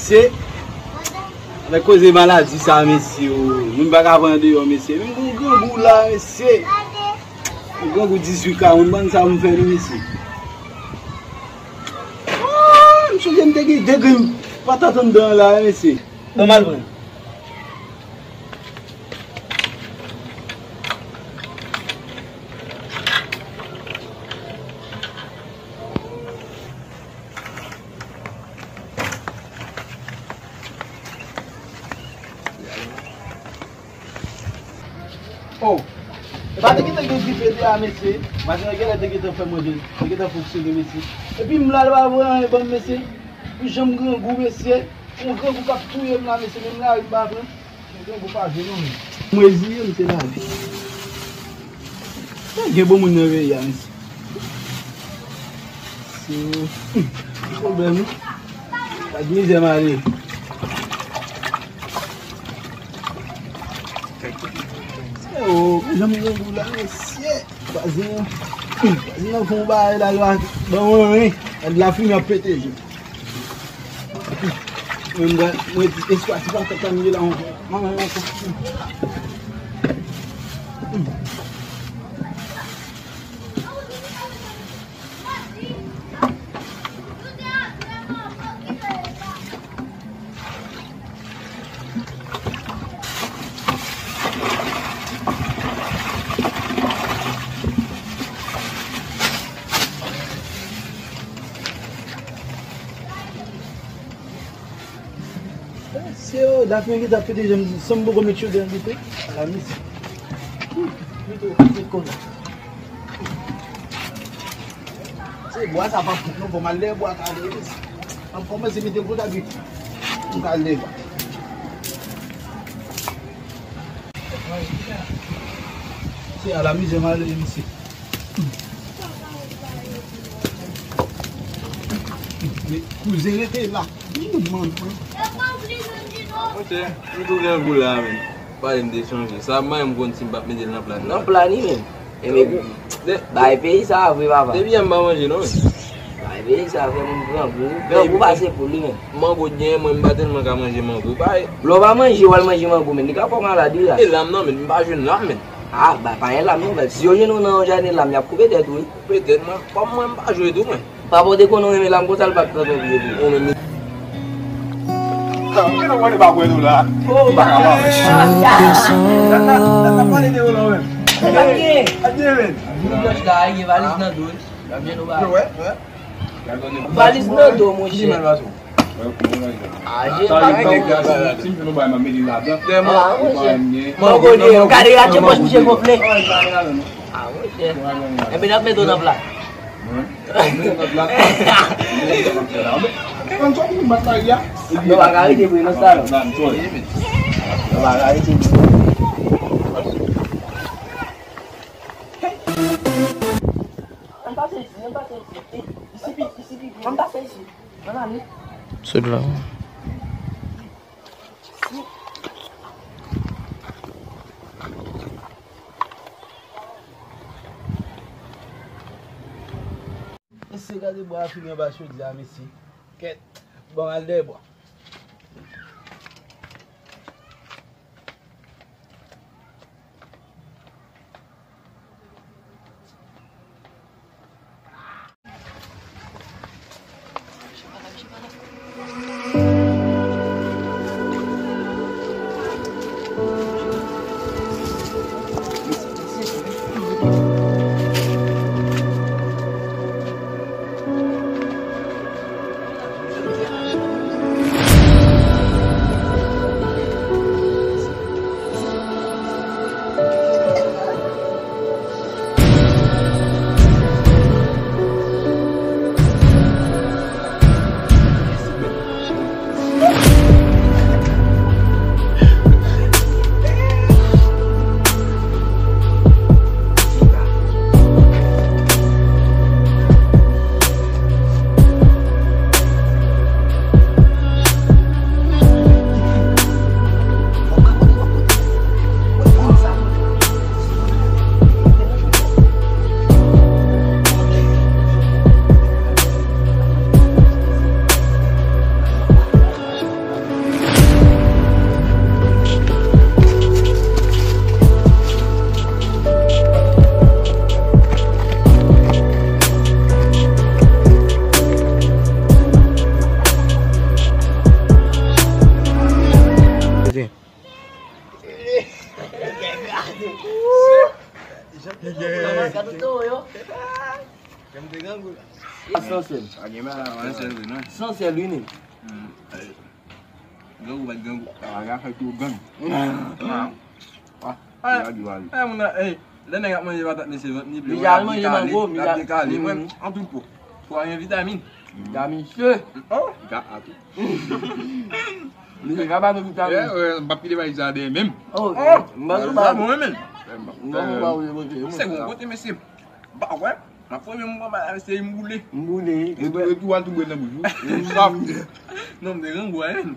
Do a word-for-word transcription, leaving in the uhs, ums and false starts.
Mesye, avèk koze maladi sa, mesye, o, moun pa ka pran deyò, mesye. Menm gon grangou la, mesye. Gon grangou dizuit ka, moun bann sa pou m fè li, mesye. Ah, m sonje m te gen de grenn patat anndan an la, mesye. Ban m al pran. Oh, e pa te gentan gen dife deya, mesye. Maten an genlè te gentan fè manje, te gentan fonksyone, mesye. Epi m la, l pa voye anyen ban m, mesye. Pou jan m grangou, mesye. Yon grangou k ap touye m la, mesye. Menm lari m pa pran. Yon grangou pa jwe non, men. M reziye m, se lavi. Gen bon moun nan peyi a, mesye. Se, hmm, pwoblèm, wi. Gad mizè m ale. Se, o, pou jan m grangou la, mesye. Vwazen an, hmm, vwazen an fè yon bagay la, la, ban mwen, wi. Gad lafimen ap pete, je. Mwen, mwen, mwen di, espwa ti pa fè tann li la ankò. Manman, manman. Se yo, dat mwen gentan pete, jan m di, san m poko met chode an dife. Ala misi. Mete yo, mete kòl la. Se bwa sa pa fout non, fò m al lè bwa kale. An fò mwen se mete l konsa pi. M ka al lè bwa. Se ala mizè m al lè misi. Men kouzen rete la. Monchè, m tou grangou la, menm. Pale m te chanje. Sa m manyen m konn si m p ap mete l nan pla ni. Nan pla ni menm. E men, bay peyi sa a vre, papa. Depi yè m pa manje non, menm. Bay peyi sa a fè moun grangou. Grangou pase pou li menm. Mango t genyen, mwen m pa tèlman ka manje mango. Bay. Lè w pa manje, w al manje mango, menm. Li ka fè w malad, wi, la. E lam nan, menm. M pa jwenn lam, menm. Ah, bay, pa gen lam non, bay. Si yo jwenn ou nan yon jaden lam, y ap koupe tèt ou, wi. Koupe tèt mwen. Kòm mwen, m pa jwe tou, mwen. Papa w te konn ou renmen lam konsa, l pa t pran yon vye tou. Ou menm. Sa, ou genlè wè li pa kwè nou la. Oh, pa ka pa wè. N ap pale de ou la, ou menm. Sa k gen? Sa k gen, menm? Moun blanch la, gen valiz nan do l. Yo, wè, wè. Valiz nan do, monchè. Ah, je pa gen. Si m fè nou bay, m ap mete ladan. Ah, monchè. Mwen gade, gade pòch misye gonfle. Ah, monchè. Enben, n ap mete w nan pla. Mwen? Mwen nan plas la. Mwen nan plas la. Mwen sa pou mwen bat la ya. Yo pa ka rete vre nan sa non. Yo pa ka rete vre. Ann pase isi, ann pase isi. Isi pi, isi pi byen. Ann pase isi. Ann ale. Sot la. Mesye, gade bwa a fini anba chodyè a, mesye. Kèt, bon, al dèyè bwa. Kòman sa nou te yo? Kè m te grangou la. San sèl. Pa gen bagay, san sèl vre, non. San sèl, wi, nen. Grangou pa t grangou. Bagay fè tou gang. Ah. Ah, gade, gade. Eh, moun nan, eh, lè nèg ap manje patat, mesye, vant li ple, l ap dekale, l ap dekale. Mwen, an tout po. Fò a gen vitamin. Vitamin C. Oh. Ga a tou. Misye ka ba nou vitamin. Eh, eh, m p ap kite bay sa dèyè menm. Oh, oh, m pa sa bon, men. Non, m pa vle montre. Se bon kote, mesye. Ba, wè. M ap fòme m pran bay la, mesye, m boule. M boule. E tou, e tou, al tou bwè nan bouch ou. Sa. Non, m te grangou, hein.